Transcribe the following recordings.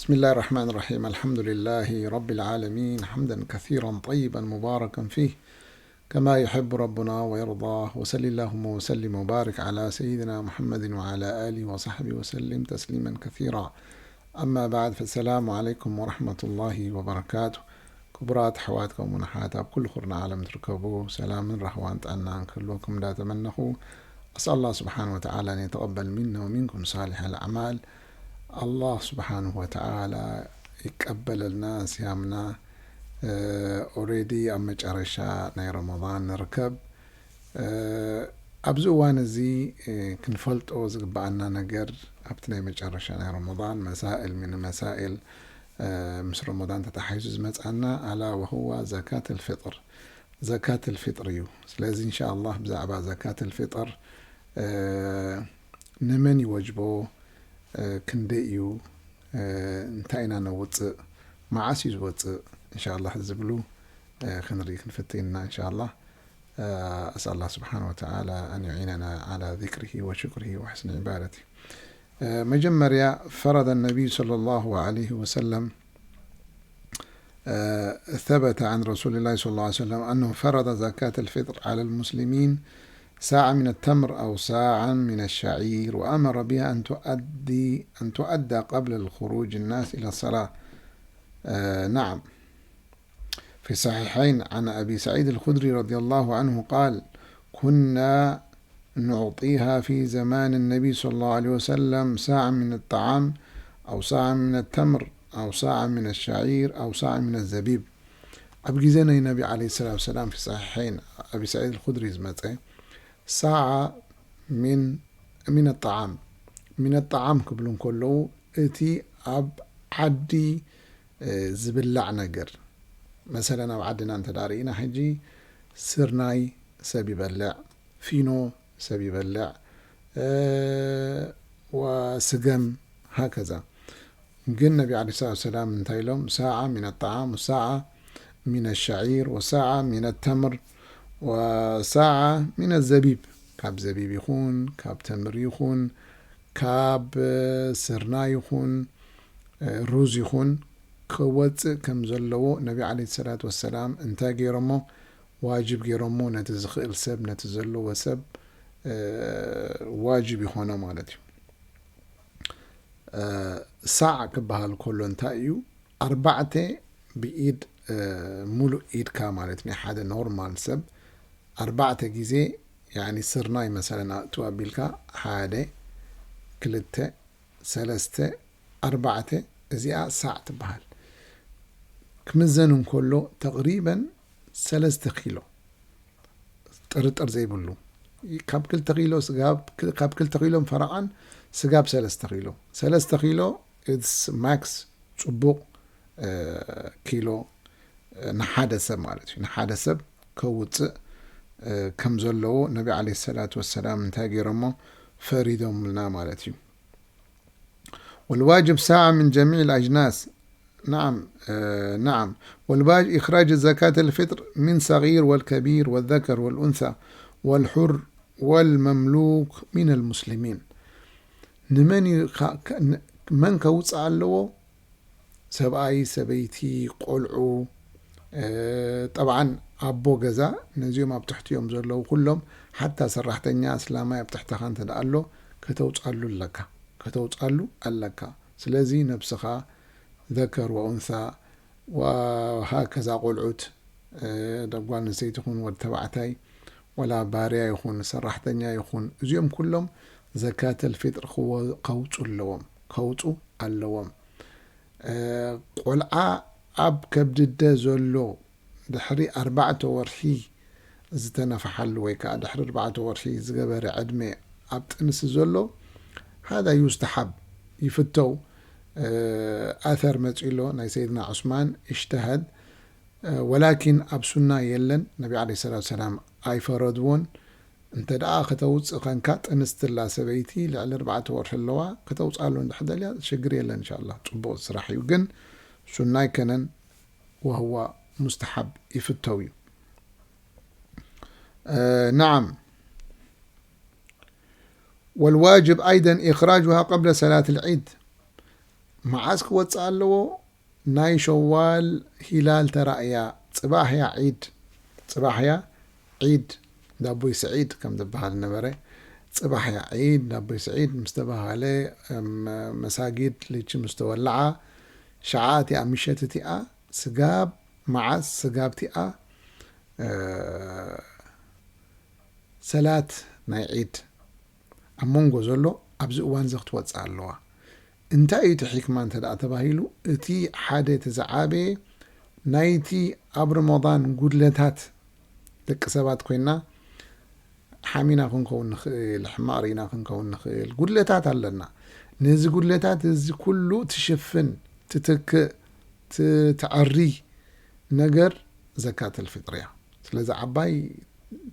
بسم الله الرحمن الرحيم. الحمد لله رب العالمين، حمدا كثيرا طيبا مباركا فيه، كما يحب ربنا ويرضى. وصل اللهم وسلم وبارك على سيدنا محمد وعلى آله وصحبه وسلم تسليما كثيرا. أما بعد، فالسلام عليكم ورحمة الله وبركاته. ክቡራት ኣሕዋት ከምኡውን ኣሓት ኣብ ኩሉ ኩርናዕ ዓለም ትርከቡ፣ ሰላምን ራህዋን ጥዕናን ክህልወኩም እንዳተመነኹ፣ أسأل الله سبحانه وتعالى أن يتقبل منا ومنكم صالح الأعمال. ኣላህ ስብሓንሁ ወተዓላ ይቀበለልና ስያምና። ኦሬዲ ኣብ መጨረሻ ናይ ረመዳን ንርከብ። ኣብዚ እዋን እዚ ክንፈልጦ ዝግብኣና ነገር ኣብቲ ናይ መጨረሻ ናይ ረመዳን መሳእል ምን መሳእል ምስ ረመዳን ተታሓሒዙ ዝመፅኣና ኣላ ወህዋ ዘካት ልፍጥር። ዘካት ልፍጥር እዩ። ስለዚ እንሻ ኣላህ ብዛዕባ ዘካት ልፍጥር ንመን ይወጅቦ፣ ክንደይ እዩ፣ እንታይ ኢና ነውፅእ፣ መዓስ እዩ ዝወፅእ እንሻ ኣላህ ዝብሉ ክንርኢ ክንፍትን ኢና እንሻ ኣላህ። أسأل الله سبحانه وتعالى أن يعيننا على ذكره وشكره وحسن عبادته. መጀመርያ فرض النبي صلى الله عليه وسلم ثبت عن رسول الله صلى الله عليه وسلم أنه فرض زكاة الفطر على المسلمين ساعا من التمر أو ساعا من الشعير، وأمر بها أن تؤدي، أن تؤدى قبل الخروج الناس إلى الصلاة. آه، نعم. في الصحيحين عن أبي سعيد الخدري رضي الله عنه قال: كنا نعطيها في زمان النبي صلى الله عليه وسلم ساعا من الطعام أو ساعا من التمر أو ساعا من الشعير أو ساعا من الزبيب. ኣብ ግዜ ናይ ነቢ ዓለይሂ ሰላቱ ወሰላም في الصحيحين أبي سعيد الخدري ዝመጸ ሳዓ من من الطعام من الطعام ክብሉ እንከለዉ እቲ ኣብ ዓዲ ዝብላዕ ነገር፣ መሰለን ኣብ ዓድና እንተ ርኢና ሕጂ ስርናይ ሰብ ይበልዕ፣ ፊኖ ሰብ ይበልዕ፣ ወስገም ሃከዛ። ግን ነቢ ዓለይሂ ሰላቱ ወሰላም እንታይ ኢሎም? ሳዓ من الطعام وساعة من الشعير وساعة من التمر وساعة من الزبيب። ካብ ዘቢብ ይኹን ካብ ተምር ይኹን ካብ ስርናይ ይኹን ሩዝ ይኹን ክወፅእ ከም ዘለዎ ነቢ ዓለይሂ ሰላቱ ወሰላም እንታይ ገይሮሞ? ዋጅብ ገይሮሞ። ነቲ ዝኽእል ሰብ፣ ነቲ ዘለዎ ሰብ ዋጅብ ይኾኖ ማለት እዩ። ሳዕ ክበሃል ከሎ እንታይ እዩ? ኣርባዕተ ብኢድ፣ ሙሉእ ኢድካ ማለት ናይ ሓደ ኖርማል ሰብ ኣርባዕተ ግዜ፣ ያኒ ስርናይ መሰለን ኣእትው ኣቢልካ ሓደ፣ ክልተ፣ ሰለስተ፣ ኣርባዕተ፣ እዚኣ ሳዕ ትበሃል። ክምዘን እንከሎ ተቕሪበን ሰለስተ ኪሎ፣ ጥርጥር ዘይብሉ። ካብ ክልተ ኪሎ ስጋብ፣ ካብ ክልተ ኪሎን ፈረቓን ስጋብ ሰለስተ ኪሎ። ሰለስተ ኪሎ it's max፣ ጽቡቕ ኪሎ ንሓደ ሰብ ማለት እዩ። ንሓደ ሰብ ከውፅእ ከም ዘለዎ ነቢ ዓለይሂ ሰላቱ ወሰላም እንታይ ገይሮሞ? ፈሪዶምልና ማለት እዩ። والواجب ساعة من جميع الأجناس. نعم، نعم. والواجب إخراج زكاة الفطر من صغير والكبير والذكر والأنثى والحر والمملوك من المسلمين. ንመን እዩ ካ-፣ ካ-፣ ን-፣ መን ከውፅእ ኣለዎ? ሰብኣይ፣ ሰበይቲ፣ ቆልዑ፣ ጠብዓን ኣቦ ገዛ፣ ነዚኦም ኣብ ትሕቲኦም ዘለዉ ኩሎም፣ ሓታ ሰራሕተኛ ኣስላማይ ኣብ ትሕተኻ እንተ ደኣ ኣሎ፣ ከተውፃሉ ኣለካ፣ ከተውፃሉ ኣለካ። ስለዚ ነብስኻ ዘከር ወኡንሳ ወሃከዛ ቆልዑት፣ ጓል ኣንስተይቲ ይኹን ወዲ ተባዕታይ፣ ወላ ባርያ ይኹን ሰራሕተኛ ይኹን፣ እዚኦም ኩሎም ዘካተል ፊጥር ክወ-፣ ከውፁ ኣለዎም፣ ከውፁ ኣለዎም። ቆልዓ ኣብ ከብዲ ኣደ ዘሎ ድሕሪ ኣርባዕተ ወርሒ ዝተነፍሓሉ ወይ ከዓ ድሕሪ ኣርባዕተ ወርሒ ዝገበረ ዕድመ ኣብ ጥንሲ ዘሎ፣ ሃዛ ዩስተሓብ፣ ይፍተው። ኣተር መፂኡ ኣሎ ናይ ሰይድና ዑስማን፣ እጅተሃድ፣ ወላኪን ኣብ ሱና የለን። ነቢ ዓለይሂ ሰላቱ ሰላም ኣይፈረድዎን። እንተ ደኣ ከተውፅእ ኸንካ ጥንስቲ ኣላ ሰበይቲ ልዕሊ ኣርባዕተ ወርሒ ኣለዋ፣ ከተውፅኣሉ እንድሕር ደልያ ሽግር የለን፣ እንሻላ ፅቡቕ ስራሕ እዩ። ግን ሱና ኣይከነን፣ ወህዋ ሙስተሓብ፣ ይፍተው እዩ። ነዓም። والواجب أيضا إخراجها قبل صلاة العيد. መዓስ ክወፅእ ኣለዎ? ናይ ሸዋል ሂላል ተራእያ፣ ፅባሕ እያ ዒድ፣ ፅባሕ እያ ዒድ ዳቦይ ስዒድ ከም ዝበሃል ነበረ። ፅባሕ እያ ዒድ ዳቦይ ስዒድ ምስ ተባሃለ፣ እም፣ መሳጊድ ልቺ ምስ ተወለዓ፣ ሸዓ እቲኣ ምሸት እቲኣ ስጋብ መዓስ ስጋብ እቲኣ፣ እ፣ ሰላት ናይ ዒድ ኣብ መንጎ ዘሎ ኣብዚ እዋን እዚ ክትወፅእ ኣለዋ። እንታይ እዩ እቲ ሕክማ እንተ ደኣ ተባሂሉ፣ እቲ ሓደ እቲ ዝዓበየ ናይቲ ኣብ ረመዳን ጉድለታት ደቂ ሰባት ኮይና ሓሚና ክንከውን ንኽእል፣ ሕማቕ ርኢና ክንከውን ንኽእል፣ ጉድለታት ኣለና። ነዚ ጉድለታት እዚ ኩሉ ትሽፍን፣ ትትክእ፣ ት-፣ ትዐሪ ነገር ዘካተል ፊጥር እያ። ስለዚ ዓባይ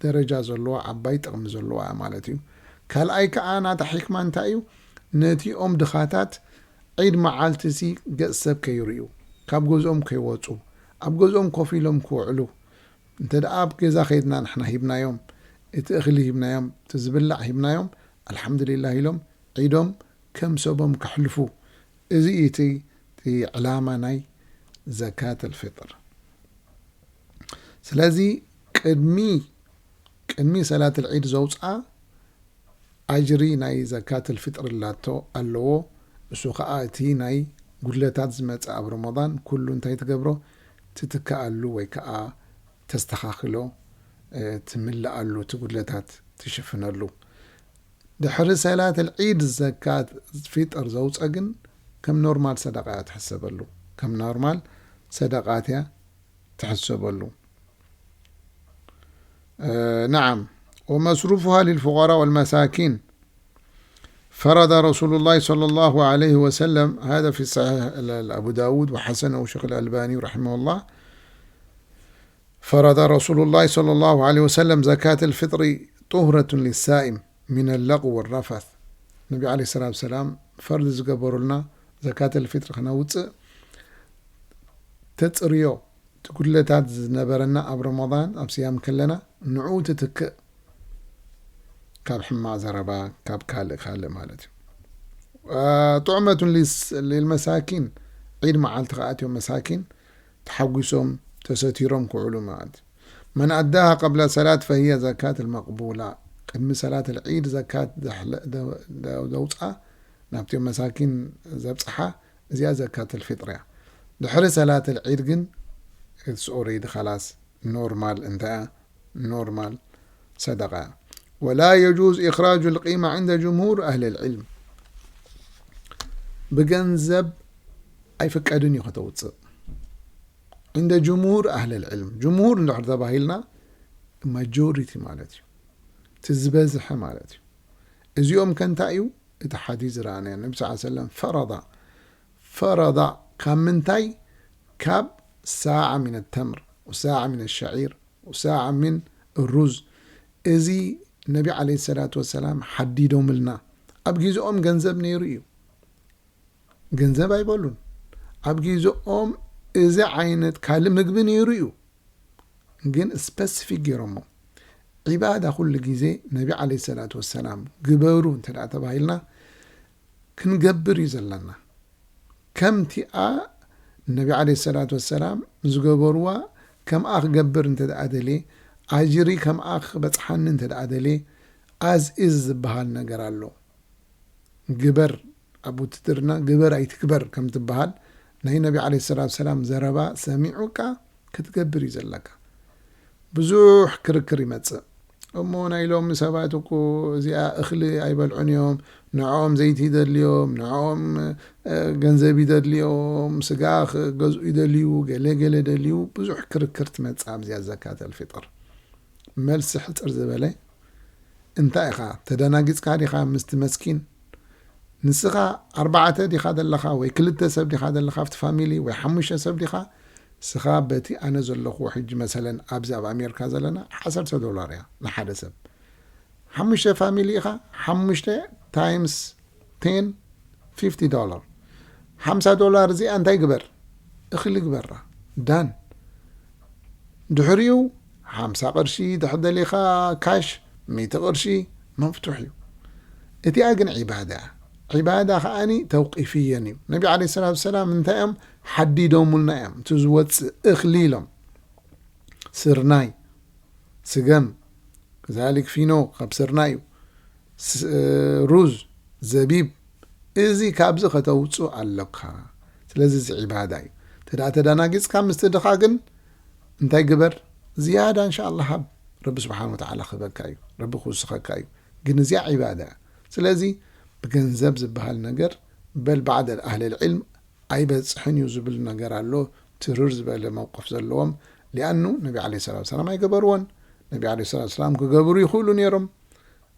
ደረጃ ዘለዋ፣ ዓባይ ጥቕሚ ዘለዋ እያ ማለት እዩ። ካልኣይ ከኣ ናታ ሕክማ እንታይ እዩ? ነቲኦም ድኻታት ዒድ መዓልቲ ሲ ገጽ ሰብ ከይርእዩ፣ ካብ ገዝኦም ከይወጹ፣ ኣብ ገዝኦም ኮፍ ኢሎም ክውዕሉ፣ እንተ ደኣ ኣብ ገዛ ከይድና ንሕና ሂብናዮም፣ እቲ እኽሊ ሂብናዮም፣ እቲ ዝብላዕ ሂብናዮም፣ ኣልሓምዱሊላህ ኢሎም ዒዶም ከም ሰቦም ከሕልፉ። እዚ እዩ እቲ፣ እቲ ዕላማ ናይ ዘካት ኣልፊጥር። ስለዚ ቅድሚ፣ ቅድሚ ሰላት ኣልዒድ ዘውፅኣ ኣጅሪ ናይ ዘካት ኣልፊጥር ላቶ ኣለዎ። እሱ ኸዓ እቲ ናይ ጉድለታት ዝመጽእ ኣብ ረመዳን ኩሉ እንታይ ትገብሮ? ትትክኣሉ ወይ ከዓ ተስተኻኽሎ፣ እ፣ ትምልኣሉ፣ እቲ ጉድለታት ትሽፍነሉ። ድሕሪ ሰላት ኣልዒድ ዘካት ፊጥር ዘውፀ ግን ከም ኖርማል ሰደቃ እያ ትሕሰበሉ። ከም ኖርማል ሰደቃት እያ ትሕሰበሉ። آه، نعم. ومصروفها للفقراء والمساكين. فرض رسول الله صلى الله عليه وسلم، هذا في صحيح ال-، ال-، أبو داود وحسنه الشيخ الألباني رحمه الله، فرض رسول الله صلى الله عليه وسلم زكاة الفطر طهرة للصائم من اللغو والرفث. ነቢ ዓለይሂ ሰላቱ ወሰላም ፈርድ ዝገበሩልና ዘካተል ፊጥር ክነውፅእ ተፅርዮ፣ እቲ ጉድለታት ዝነበረና ኣብ ረመዳን፣ ኣብ ስያም ከለና፣ ንዑ ትትክእ። ካብ ሕማቕ ዘረባ፣ ካብ ካልእ ካልእ ማለት እዩ። አ፣ ጥዑመቱን ሊስ-፣ ሊልመሳኪን፣ ዒድ መዓልቲ ከኣትዮም መሳኪን ተሓጒሶም፣ ተሰቲሮም ክውዕሉ ማለት እዩ። መን ኣዳሃ ቀብለ ሰላት ፈሂየ ዘካት ልመቅቡላ። ቅድሚ ሰላት ልዒድ ዘካት ዘሕለ-፣ ደ-፣ ደ-፣ ዘውፅኣ፣ ናብቲኦም መሳኪን ዘብፅሓ፣ እዚኣ ዘካት ልፊጥር እያ። ድሕሪ ሰላት ልዒድ ግን፣ it's already ኸላስ ኖርማል እንታይ እያ? ኖርማል ሰደቃ እያ። ወላ የጁዝ ኢኽራጁ ልቂማ ዕንደ ጅምሁር ኣህሊ ልዕልም። ብገንዘብ ኣይፍቀድን እዩ ከተውፅእ። ዕንደ ጅምሁር ኣህሊ ልዕልም። ጅምሁር እንድሕር ተባሂልና፣ ማጆሪቲ ማለት እዩ። እቲ ዝበዝሐ ማለት እዩ። እዚኦም ከ እንታይ እዩ? እቲ ሓዲስ ዝረኣናዮ፣ ነቢ ሰለላሁ ዐለይሂ ወሰለም ፈረዳ። ፈረዳ ካብ ምንታይ? ካብ ሳዓ ሚን ተምር፣ ወሳዓ ሚን ሸዒር፣ ወሳዓ ሚን ሩዝ። እዚ ነቢ ዓለይሂ ሰላቱ ወሰላም ሓዲዶምልና። ኣብ ግዜኦም ገንዘብ ነይሩ እዩ። ገንዘብ ኣይበሉን። ኣብ ግዜኦም እዚ ዓይነት ካልእ ምግቢ ነይሩ እዩ። ግን ስፐሲፊክ ገይሮሞ። ዒባዳ ኩሉ ግዜ ነቢ ዓለይሂ ሰላቱ ወሰላም ግበሩ እንተ ደኣ ተባሂልና፣ ክንገብር እዩ ዘለና። ከምቲኣ ነቢ ዓለይሂ ሰላቱ ወሰላም ዝገበርዋ ከምኣ ክገብር እንተ ደኣ ደልየ፣ ኣጅሪ ከምኣ ክበጽሓኒ እንተ ደኣ ደልየ፣ ኣዝ ኢዝ ዝበሃል ነገር ኣሎ። ግበር፣ ኣብ ውትድርና ግበር ኣይትግበር ከም ትበሃል፣ ናይ ነቢ ዓለይሂ ሰላቱ ወሰላም ዘረባ ሰሚዑካ ክትገብር እዩ ዘለካ። ብዙሕ ክርክር ይመጽእ። እሞ ናይ ሎሚ ሰባት እኮ እዚኣ እኽሊ ኣይበልዑን እዮም፣ ንዕኦም ዘይቲ ይደልዮም፣ ንዕኦም፣ እ፣ ገንዘብ ይደልዮም፣ ስጋ ክገዝኡ ይደልዩ፣ ገለ ገለ ደልዩ፣ ብዙሕ ክርክር ትመጽእ ኣብዚኣ ዘካተል ፊጥር። መልሲ ሕጽር ዝበለ፣ እንታይ ኢኻ ተደናጊጽካ ዲኻ ምስቲ መስኪን? ንስኻ ኣርባዕተ ዲኻ ዘለኻ ወይ ክልተ ሰብ ዲኻ ዘለኻ ኣብቲ ፋሚሊ ወይ ሓሙሽተ ሰብ ዲኻ? ንስኻ በቲ ኣነ ዘለኹዎ ሕጂ መሰለን ኣብዚ ኣብ ኣሜሪካ ዘለና ዓሰርተ ዶላር እያ ንሓደ ሰብ። ሓሙሽተ ፋሚሊ ኢኻ፣ ሓሙሽተ ታይምስ ቴን፣ ፊፍቲ ዶላር። ሓምሳ ዶላር እዚኣ እንታይ ግበር? እኽሊ ግበራ። ዳን። ድሕሪኡ ሓምሳ ቅርሺ ድሕር ደሊኻ ካሽ፣ ሚእቲ ቅርሺ መፍቱሕ እዩ። እቲኣ ግን ዒባዳ እያ። ዒባዳ ከዓኒ ተውቂፍየን እዩ። ነቢ ዓለይሂ ሰላቱ ሰላም እንታይ እዮም ሓዲዶሙልና እዮም? እቲ ዝወፅእ እኽሊ ኢሎም፣ ስርናይ፣ ስገም፣ ከዛሊክ ፊኖ ካብ ስርናይ እዩ፣ ስ-፣ ሩዝ፣ ዘቢብ፣ እዚ ካብዚ ከተውፅእ ኣለካ። ስለዚ እዚ ዒባዳ እዩ። ተዳ ተዳናጊፅካ ምስቲ ድኻ ግን እንታይ ግበር? ዝያዳ እንሻ ኣላህ ሃብ። ረቢ ስብሓን ወተዓላ ክህበካ እዩ። ረቢ ክውስኸካ እዩ። ግን እዚኣ ዒባዳ እያ። ስለዚ ብገንዘብ ዝበሃል ነገር በል ባዕድ ኣህለል ዒልም ኣይበፅሕን እዩ ዝብል ነገር ኣሎ። ትርር ዝበለ መውቀፍ ዘለዎም። ሊኣኑ ነቢ ዓለይሂ ሰላቱ ሰላም ኣይገበርዎን። ነቢ ዓለይሂ ሰላቱ ሰላም ክገብሩ ይኽእሉ ነይሮም።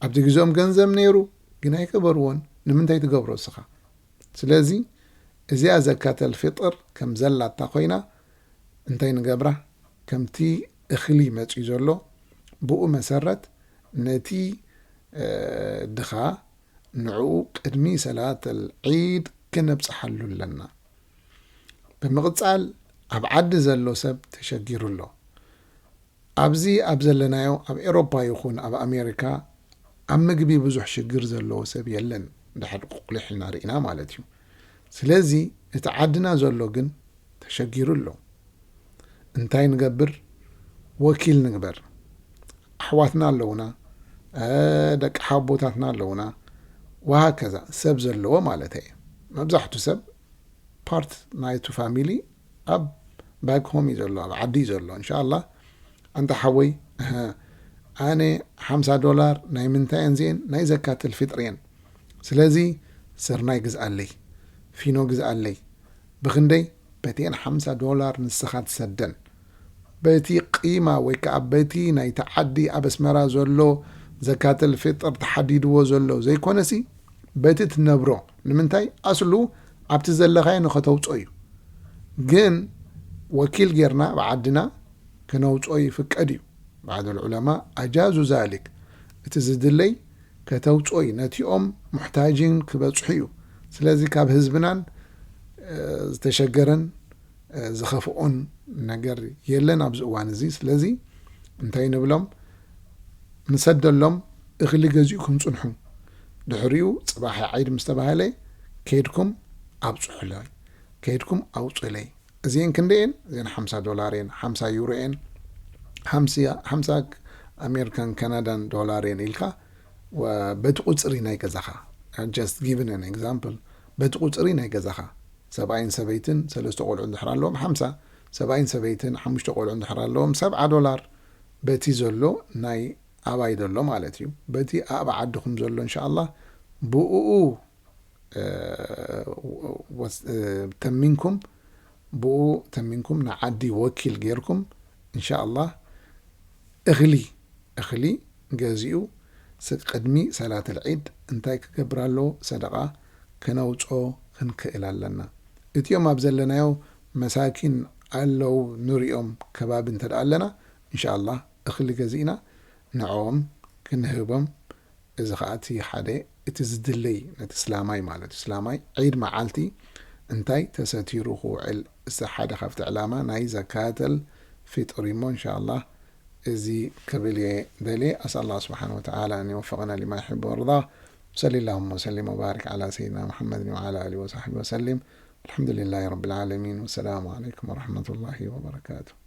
ኣብቲ ግዜኦም ገንዘብ ነይሩ፣ ግን ኣይገበርዎን። ንምንታይ ትገብሮ እስኻ? ስለዚ እዚኣ ዘካተል ፊጥር ከም ዘላታ ኮይና እንታይ ንገብራ? ከምቲ እኽሊ መፅዩ ዘሎ ብኡ መሰረት ነቲ፣ እ፣ ድኻ ንዕኡ ቅድሚ ሰላተል ዒድ ክነብፅሓሉ ኣለና። ብምቕፃል ኣብ ዓዲ ዘሎ ሰብ ተሸጊሩ ኣሎ። ኣብዚ ኣብ ዘለናዮ ኣብ ኤሮፓ ይኹን ኣብ ኣሜሪካ ኣብ ምግቢ ብዙሕ ሽግር ዘለዎ ሰብ የለን፣ ድሕር ቁቁልሕ ኢልና ርኢና ማለት እዩ። ስለዚ እቲ ዓድና ዘሎ ግን ተሸጊሩ ኣሎ። እንታይ ንገብር? ወኪል ንግበር። ኣሕዋትና ኣለውና፣ እ፣ ደቂ ሓቦታትና ኣለውና፣ ወሃከዛ ሰብ ዘለዎ ማለት እየ። መብዛሕቱ ሰብ ፓርት ናይቱ ፋሚሊ ኣብ ባክ ሆም እዩ ዘሎ፣ ኣብ ዓዲ እዩ ዘሎ። እንሻ ኣላህ ኣንታ ሓወይ፣ እህ፣ ኣነ ሓምሳ ዶላር ናይ ምንታይ እየን እዚኤን? ናይ ዘካተል ፊጥር እየን። ስለዚ ስርናይ ግዝኣለይ፣ ፊኖ ግዝኣለይ። ብኽንደይ? በቲአን ሓምሳ ዶላር ንስኻ ትሰደን። በቲ ቂማ ወይ ከዓ በቲ ናይቲ ዓዲ ኣብ ኣስመራ ዘሎ ዘካተል ፊጥር ተሓዲድዎ ዘሎ ዘይኮነሲ፣ በቲ ትነብሮ። ንምንታይ? ኣስሉ ኣብቲ ዘለኻዮ ንኸተውፅኦ እዩ። ግን ወኪል ጌርና ብዓድና ክነውፅኦ ይፍቀድ እዩ። ባዕድ ዑለማ ኣጃዙ ዛሊክ። እቲ ዝድለይ ከተውፅኦ እዩ። ነቲኦም ሙሕታጂን ክበፅሑ እዩ። ስለዚ ካብ ህዝብናን፣ እ፣ ዝተሸገረን፣ እ፣ ዝኸፍኦን ነገር የለን ኣብዚ እዋን እዚ። ስለዚ እንታይ ንብሎም? ንሰደሎም፣ እኽሊ ገዚእኩም ፅንሑ። ድሕሪኡ ፅባሕ ዓይድ ምስ ተባህለ ከይድኩም ኣብፅሑለይ፣ ከይድኩም ኣውፅለይ። እዚአን ክንደየን? እዚአን ሓምሳ ዶላር እየን፣ ሓምሳ ዩሮ እየን፣ ሓምሳ፣ ሓምሳ ኣሜሪካን ካናዳን ዶላር እየን ኢልካ፣ ወ-፣ በቲ ቁፅሪ ናይ ገዛኻ፣ just giving an example፣ በቲ ቁፅሪ ናይ ገዛኻ፣ ሰብኣይን ሰበይትን ሰለስተ ቆልዑ እንድሕር ኣለዎም፣ ሓምሳ፣ ሰብኣይን ሰበይትን ሓሙሽተ ቆልዑ እንድሕር ኣለዎም፣ ሰብዓ ዶላር፣ በቲ ዘሎ ናይ ኣባይ ዘሎ ማለት እዩ። በቲ ኣብ ዓድኹም ዘሎ እንሻ ኣላህ ብእኡ፣ እ፣ ወስ-፣ እ፣ ተሚንኩም፣ ብኡ ተሚንኩም ንዓዲ ወኪል ጌርኩም፣ እንሻ ኣላህ እኽሊ፣ እኽሊ ገዚኡ ስ-፣ ቅድሚ ሰላተል ዒድ እንታይ ክገብር ኣለዎ? ሰደቓ ክነውፅኦ ክንክእል ኣለና። እቲኦም ኣብ ዘለናዮ መሳኪን ኣለዉ ንሪኦም ከባቢ እንተ ደኣ ኣለና፣ እንሻ ኣላህ እኽሊ ገዚእና ንዕኦም ክንህቦም። እዚ ኸዓ እቲ ሓደ እቲ ዝድለይ ነቲ እስላማይ ማለት እዩ። እስላማይ ዒድ መዓልቲ እንታይ ተሰቲሩ ክውዕል፣ እዚ ሓደ ካብቲ ዕላማ ናይ ዘካተል ፊጥር እሞ፣ እንሻ ኣላህ እዚ ክብል እየ ደልየ። أسأل الله سبحانه وتعالى أن يوفقنا لما يحب ويرضى. وصلى اللهم وسلم وبارك على سيدنا محمد وعلى آله وصحبه وسلم. الحمد لله رب العالمين. والسلام عليكم ورحمة الله وبركاته.